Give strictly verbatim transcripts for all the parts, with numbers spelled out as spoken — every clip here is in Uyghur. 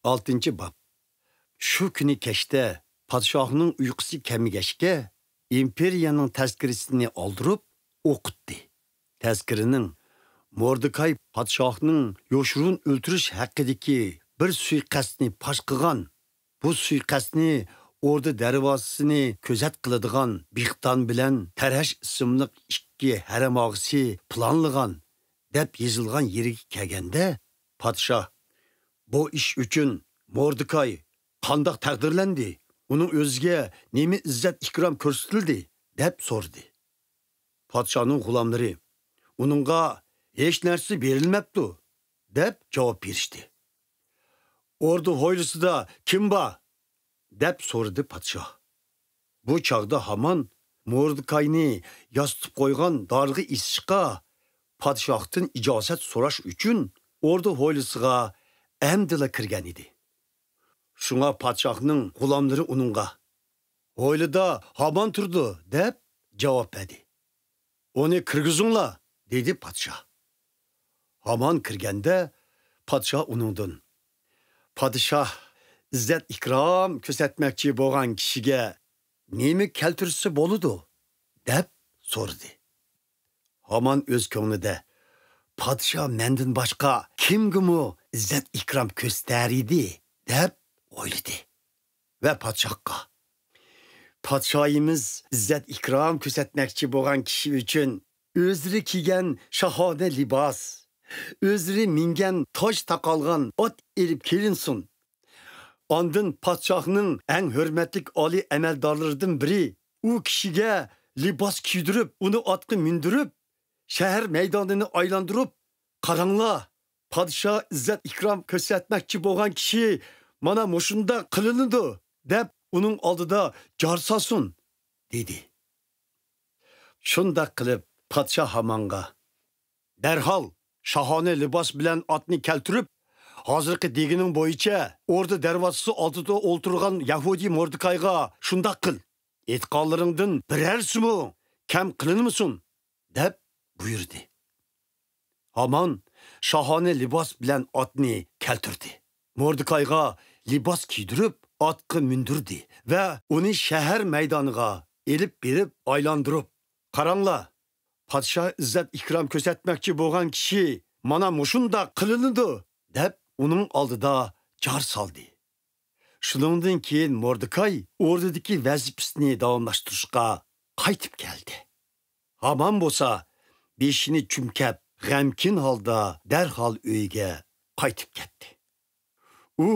ئالتىنچى باب. شۇ كۈنى كەچتە پادىشاھنىڭ ئۇيقۇسى كەلمىگەچكە، ئىمپېرىيەنىڭ تەزكىرىسىنى ئالدۇرۇپ ئوقۇتتى. تەزكىرىنىڭ موردېكاي پادىشاھنىڭ يوشۇرۇن ئۆلتۈرۈش ھەققىدىكى بىر سۇيىقەستنى پاش قىلغان، بۇ سۇيىقەستنى ئوردا دەرۋازىسىنى كۆزەت قىلىدىغان بىغتان بىلەن تەرھەش ئىسىملىق ئىككى ھەرەم ئاغىسى پىلانلىغان، دەپ يېزىلغان يېرىگە كەلگەندە، پادىشاھ، بۇ ئىش ئۈچۈن موردېكاي قانداق تەقدىرلەندى؟ ئۇنىڭ ئۆزىگە نېمە ئىززەت-ئىكرام كۆرسىتىلدى؟ دەپ سورىدى. پادىشاھنىڭ غۇلاملىرى، ئۇنىڭغا ھېچ نەرسە بېرىلمەپتۇ، دەپ جاۋاب بېرىشتى. ئوردا ھويلىسىدا كىم بار؟ دەپ سورىدى پادىشاھ. بۇ چاغدا ھامان موردېكاينى ياسىتىپ قويغان دارغا ئېسىشقا پادىشاھتىن ئىجازەت سوراش ئۈچۈن ئوردا ھويلىسىغا ئەمدىلا كىرگەن ئىدى. شۇڭا پادىشاھنىڭ غۇلاملىرى ئۇنىڭغا، «ھويلىدا ھامان تۇرىدۇ» دەپ جاۋاب بەردى. «ئۇنى كىرگۈزۈڭلار» دېدى پادىشاھ. ھامان كىرگەندە، پادىشاھ ئۇنىڭدىن، «پادىشاھ ئىززەت-ئىكرام كۆرسەتمەكچى بولغان كىشىگە نېمە كەلتۈرسە بولىدۇ؟» دەپ سورىدى. ھامان ئۆز كۆڭلىدە، «پادىشاھ مەندىن باشقا كىمگىمۇ ئىززەت-ئىكرام كۆرسىتەر ئىدى» دەپ ئويلىدى. ۋە پادىشاھقا، «پادىشاھىمىز ئىززەت-ئىكرام كۆرسەتمەكچى بولغان كىشى ئۈچۈن ئۆزلىرى كىيگەن شاھانە لىباس، ئۆزلىرى مىنگەن تاج تاقالغان ئات ئېلىپ كېلىنسۇن. ئاندىن پادىشاھنىڭ ئەڭ ھۆرمەتلىك ئالىي ئەمەلدارلىرىدىن بىرى ئۇ كىشىگە لىباس كىيدۈرۈپ، ئۇنى ئاتقا مىندۈرۈپ، شەھەر مەيدانىنى ئايلاندۇرۇپ، 'قاراڭلار، پادىشاھ ئىززەت-ئىكرام كۆرسەتمەكچى بولغان كىشى مانا مۇشۇنداق قىلىنىدۇ' دەپ، ئۇنىڭ ئالدىدا جار سالسۇن» دېدى. شۇنداق قىلىپ، پادىشاھ ھامانغا، «دەرھال شاھانە لىباس بىلەن ئاتنى كەلتۈرۈپ، ھازىرقى دېگىنىڭ بويىچە ئوردا دەرۋازىسى ئالدىدا ئولتۇرغان يەھۇدىي موردېكايغا شۇنداق قىل. ئېيتقانلىرىڭدىن بىرەرسىمۇ كەم قىلىنمىسۇن» دەپ بۇيرۇدى. ھامان شاھانە لىباس بىلەن ئاتنى كەلتۈردى. موردېكايغا لىباس كىيدۈرۈپ، ئاتقا مىندۈردى ۋە ئۇنى شەھەر مەيدانىغا ئېلىپ بېرىپ ئايلاندۇرۇپ، «قاراڭلار، پادىشاھ ئىززەت-ئىكرام كۆرسەتمەكچى بولغان كىشى مانا مۇشۇنداق قىلىنىدۇ» دەپ، ئۇنىڭ ئالدىدا جار سالدى. شۇنىڭدىن كېيىن موردېكاي ئوردىدىكى ۋەزىپىسىنى داۋاملاشتۇرۇشقا قايتىپ كەلدى. ھامان بولسا بېشىنى چۈمكەپ، غەمكىن ھالدا دەرھال ئۆيىگە قايتىپ كەتتى. ئۇ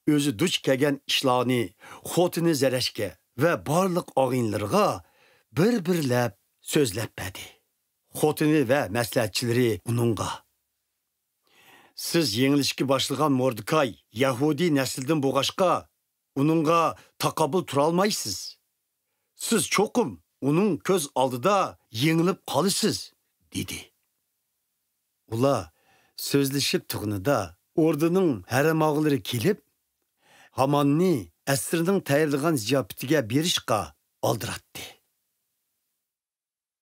ئۆزى دۇچ كەلگەن ئىشلارنى خوتۇنى زەرەشكە ۋە بارلىق ئاغىنىلىرىغا بىر-بىرلەپ سۆزلەپ بەردى. خوتۇنى ۋە مەسلىھەتچىلىرى ئۇنىڭغا، «سىز يېڭىلىشكە باشلىغان موردېكاي يەھۇدىي نەسلىدىن بولغاچقا، ئۇنىڭغا تاقابىل تۇرالمايسىز. سىز چوقۇم ئۇنىڭ كۆز ئالدىدا يېڭىلىپ قالىسىز» دېدى. ئۇلار سۆزلىشىپ تۇرغىنىدا، ئوردىنىڭ ھەرەم ئاغىلىرى كېلىپ، ھاماننى ئەسىرنىڭ تەييارلىغان زىياپىتىگە بېرىشقا ئالدىراتتى.